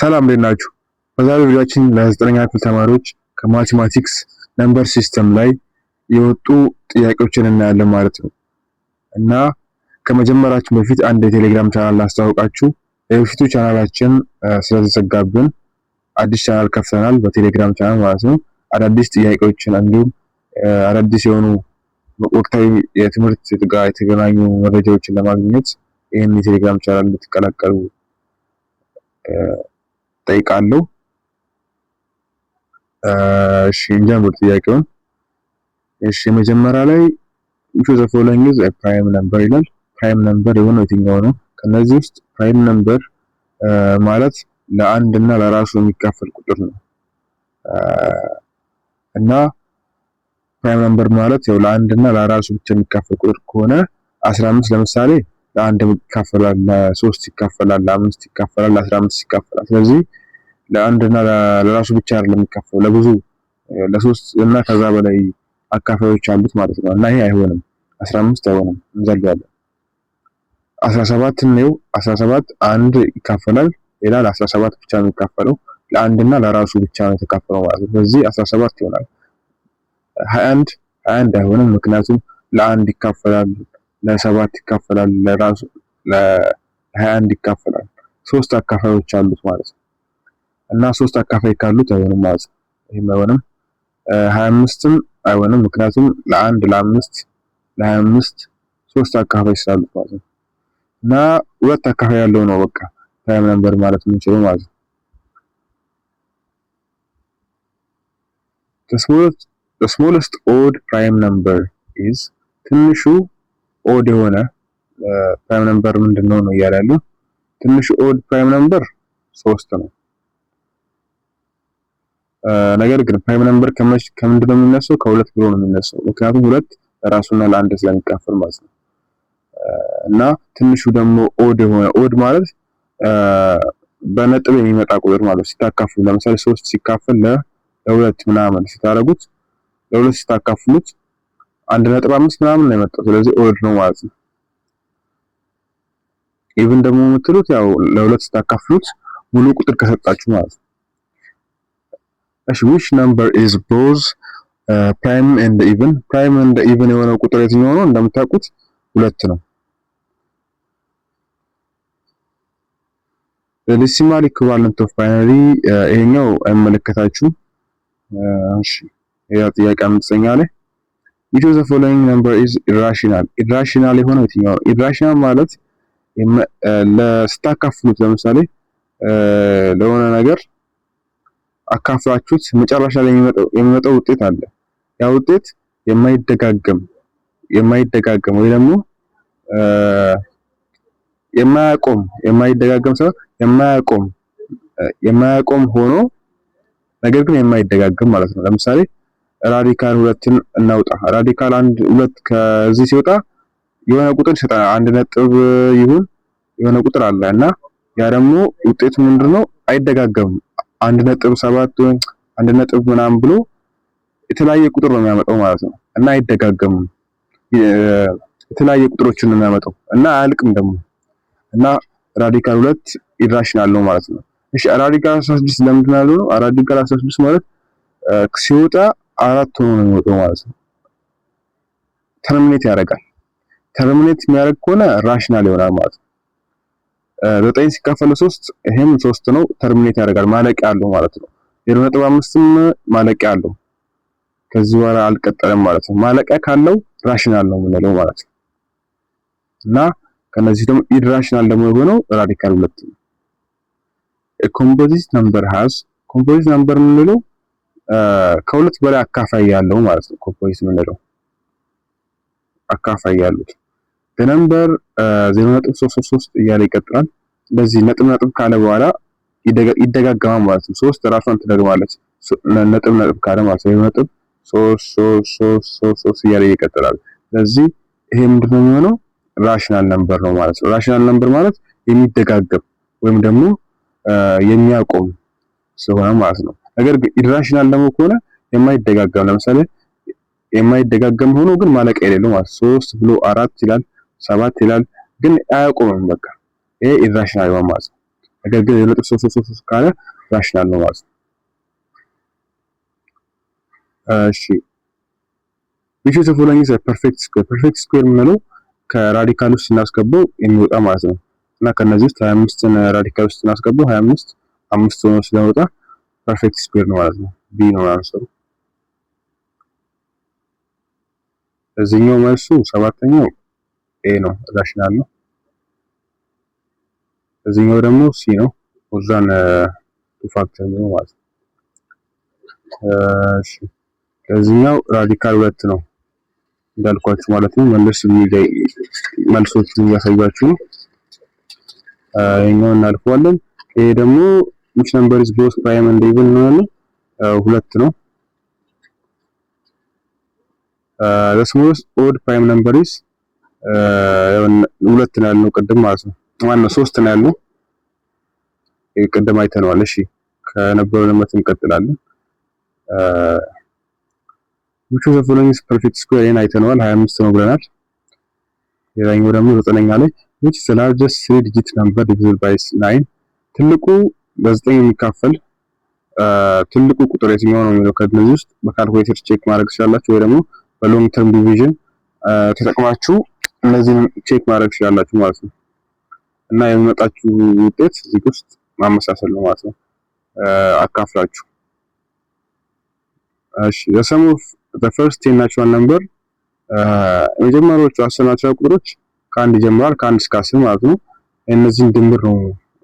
ሰላም፣ እንዴት ናችሁ? በዛሬው ቪዲዮአችን ለዘጠነኛ ክፍል ተማሪዎች ከ mathematics number system ላይ የወጡ ጥያቄዎችን እናያለን ማለት ነው። እና ከመጀመራችን በፊት አንድ የቴሌግራም ቻናል ላስተዋውቃችሁ። የበፊቱ ቻናላችን ስለተዘጋብን አዲስ ቻናል ከፍተናል፣ በቴሌግራም ቻናል ማለት ነው። አዳዲስ ጥያቄዎችን እንዲሁም አዳዲስ የሆኑ ወቅታዊ የትምህርት ጋር የተገናኙ መረጃዎችን ለማግኘት ይህን የቴሌግራም ቻናል እንድትቀላቀሉ ጠይቃለሁ። እሺ፣ እንጀምር ጥያቄውን። እሺ፣ የመጀመሪያ ላይ "Which of the following is a prime number?" ይላል። Prime number የሆነው የትኛው ነው? ከነዚህ ውስጥ prime number ማለት ለአንድ እና ለራሱ የሚካፈል ቁጥር ነው። እና prime number ማለት ያው ለአንድ እና ለራሱ ብቻ የሚካፈል ቁጥር ከሆነ 15 ለምሳሌ ለአንድ ይካፈላል፣ ለሶስት ይካፈላል፣ ለአምስት ይካፈላል፣ ለ15 ይካፈላል። ስለዚህ ለአንድ እና ለራሱ ብቻ አይደለም የሚካፈለው፣ ለብዙ፣ ለሶስት እና ከዛ በላይ አካፋዮች አሉት ማለት ነው። እና ይሄ አይሆንም፣ 15 አይሆንም፣ እንዘለዋለን። 17 ነው። 17 አንድ ይካፈላል፣ ሌላ ለ17 ብቻ ነው የሚካፈለው። ለአንድ እና ለራሱ ብቻ ነው የተካፈለው ማለት ነው። ስለዚህ 17 ይሆናል። 21፣ 21 አይሆንም፣ ምክንያቱም ለአንድ ይካፈላል፣ ለሰባት ይካፈላል፣ ለራሱ ለ21 ይካፈላል። ሶስት አካፋዮች አሉት ማለት ነው። እና ሶስት አካፋይ ካሉት አይሆንም ማለት ነው። ይሄም አይሆንም። 25ም አይሆንም፣ ምክንያቱም ለአንድ፣ ለአምስት፣ ለ25 ሶስት አካፋይ ስላሉት ማለት ነው። እና ሁለት አካፋይ ያለው ነው በቃ prime number ማለት የምንችለው ማለት ነው። The smallest odd prime number is፣ ትንሹ odd የሆነ prime number ምንድን ነው ነው እያለ ያለው። ትንሹ odd prime number ሶስት ነው። ነገር ግን prime number ከምንድን ነው የሚነሳው? ከሁለት ብሎ ነው የሚነሳው። ምክንያቱም ሁለት ራሱና ለአንድ ስለሚካፈል ማለት ነው። እና ትንሹ ደግሞ odd የሆነ፣ odd ማለት በነጥብ የሚመጣ ቁጥር ማለት ነው። ሲታካፍሉ ለምሳሌ ሶስት ሲካፈል ለሁለት ምናምን ስታደርጉት፣ ለሁለት ስታካፍሉት 1.5 ምናምን ነው የመጣው። ስለዚህ odd ነው ማለት ነው። Even ደግሞ የምትሉት ያው ለሁለት ስታካፍሉት ሙሉ ቁጥር ከሰጣችሁ ማለት ነው። እሺ፣ which number is both prime and even? Prime and even የሆነው ቁጥር የትኛው ነው? እንደምታውቁት ሁለት ነው። Decimal equivalent of binary፣ ይሄኛው አይመለከታችሁም። እሺ፣ ሌላ ጥያቄ አምስተኛ ላይ which of the following number is irrational? Irrational የሆነው የትኛው ነው? Irrational ማለት ለስታካፍሉት ለምሳሌ ለሆነ ነገር አካፍላችሁት መጨረሻ ላይ የሚመጣው ውጤት አለ። ያ ውጤት የማይደጋገም ወይ ደግሞ የማያቆም፣ የማይደጋገም ሳይሆን የማያቆም ሆኖ ነገር ግን የማይደጋገም ማለት ነው። ለምሳሌ radical ሁለትን እናውጣ። Radical አንድ ሁለት ከዚህ ሲወጣ የሆነ ቁጥር ይሰጣል። አንድ ነጥብ ይሁን የሆነ ቁጥር አለ እና ያ ደግሞ ውጤቱ ምንድነው? አይደጋገምም። 1.7 ወይም አንድ ነጥብ ምናምን ብሎ የተለያየ ቁጥር ነው የሚያመጣው ማለት ነው እና አይደጋገምም። የተለያየ ቁጥሮችን ነው የሚያመጣው እና አያልቅም ደግሞ። እና radical ሁለት irrational ነው ማለት ነው። እሺ፣ radical 16 ለምንድን ነው ያልሆነው? Radical 16 ማለት ሲወጣ አራት ሆኖ ነው የሚወጣው ማለት ነው። Terminate ያደርጋል። Terminate የሚያደርግ ከሆነ rational ይሆናል ማለት ነው። ዘጠኝ ሲካፈል ሶስት፣ ይሄም ሶስት ነው። Terminate ያደርጋል፣ ማለቂያ አለው ማለት ነው። 0.5ም ማለቂያ አለው። ከዚህ በኋላ አልቀጠለም ማለት ነው። ማለቂያ ካለው rational ነው የምንለው ማለት ነው። እና ከነዚህ ደግሞ irrational ደግሞ የሆነው radical ሁለት ነው። Composite number has፣ composite number የምንለው ከሁለት በላይ አካፋይ ያለው ማለት ነው። Composite የምንለው አካፋይ ያሉት number 0.333 እያለ ይቀጥላል። እንደዚህ ነጥብ ነጥብ ካለ በኋላ ይደጋገማል ማለት ነው። ሶስት ራሷን ትደግማለች ነጥብ ነጥብ ካለ ማለት ነው። 0.333333 እያለ ይቀጥላል። ስለዚህ ይሄ ምንድነው የሚሆነው? Rational number ነው ማለት ነው። Rational number ማለት የሚደጋገም ወይም ደግሞ የሚያቆም ስለሆነ ማለት ነው። ነገር ግን irrational ደግሞ ከሆነ የማይደጋገም፣ ለምሳሌ የማይደጋገም ሆኖ ግን ማለቂያ የሌለው ማለት፣ ሶስት ብሎ አራት ይላል፣ ሰባት ይላል፣ ግን አያቆምም። በቃ ይሄ irrational ይሆናል ማለት ነው። ነገር ግን 0.333 ካለ rational ነው ማለት ነው። እሺ፣ which of the following is a perfect square? Perfect square የምንለው ከ radical ውስጥ ስናስገባው የሚወጣ ማለት ነው። እና ከነዚህ ውስጥ 25ን radical ውስጥ ስናስገባው 25 አምስት ሆኖ ስለወጣ perfect square ነው ማለት ነው። B ነው answer ኡ። እዚህኛው መልሱ ሰባተኛው A ነው፣ rational ነው። እዚህኛው ደግሞ C ነው፣ more than two factor ነው ማለት ነው። እሺ፣ ለዚህኛው radical ሁለት ነው እንዳልኳችሁ ማለት ነው። መልስ መልሶቹን እያሳያችሁ ነው። ይሄኛውን እናልፈዋለን። ይሄ ደግሞ which number is both prime and even ነው፣ ሁለት ነው። The smallest odd prime number is ሁለት ነው ያልነው ቅድም ማለት ነው። ማነው ሶስት ነው ያልነው ቅድም አይተነዋል። እሺ፣ ከነበረው ለመት እንቀጥላለን። Which of the following is perfect square? ይሄን አይተነዋል፣ 25 ነው ብለናል። ሌላኛው ደግሞ ዘጠነኛ ላይ which is the largest three digit number divisible by 9? ትልቁ በዘጠኝ የሚካፈል ትልቁ ቁጥር የትኛው ነው የሚለው ከእነዚህ ውስጥ በ calculator check ማድረግ ትችላላችሁ፣ ወይ ደግሞ በ long term division ተጠቅማችሁ እነዚህን check ማድረግ ትችላላችሁ ማለት ነው። እና የሚመጣችሁ ውጤት እዚህ ውስጥ ማመሳሰል ነው ማለት ነው አካፍላችሁ። እሺ፣ the sum of the first 10 natural number፣ የመጀመሪያዎቹ 10 natural ቁጥሮች ከአንድ ይጀምራል፣ ከ1 እስከ 10 ማለት ነው። እነዚህን ድምር ነው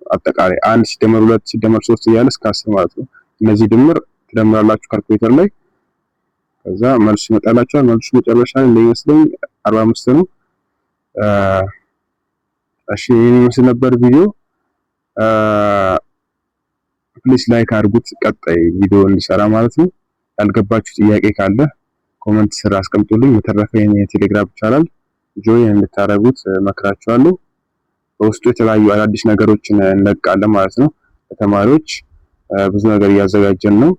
አጠቃላይ፣ አንድ ሲደመር ሁለት ሲደመር ሶስት እያለ እስከ 10 ማለት ነው። እነዚህ ድምር ትደምራላችሁ ካልኩሌተር ላይ፣ ከዛ መልሱ ይመጣላችኋል። መልሱ መጨረሻ ላይ እንደሚመስለኝ 45 ነው። እሺ፣ ይሄን ይመስል ነበር ቪዲዮ። Please like አድርጉት፣ ቀጣይ ቪዲዮ እንዲሰራ ማለት ነው። ያልገባችሁ ጥያቄ ካለ comment ስር አስቀምጡልኝ። በተረፈ የኔ የቴሌግራም channel join እንድታደርጉት መክራችኋለሁ። በውስጡ የተለያዩ አዳዲስ ነገሮችን እንለቃለን ማለት ነው። ለተማሪዎች ብዙ ነገር እያዘጋጀን ነው።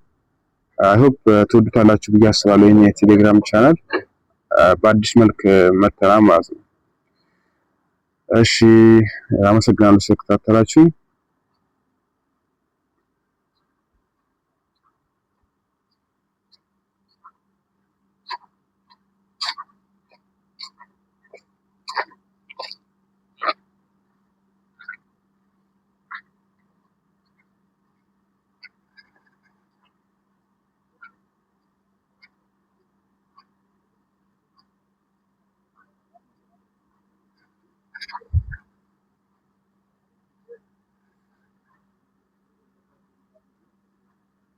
I hope ትወዱታላችሁ ብዬ አስባለሁ። የኔ የቴሌግራም ቻናል በአዲስ መልክ መተናል ማለት ነው። እሺ፣ አመሰግናለሁ ስለተከታተላችሁ።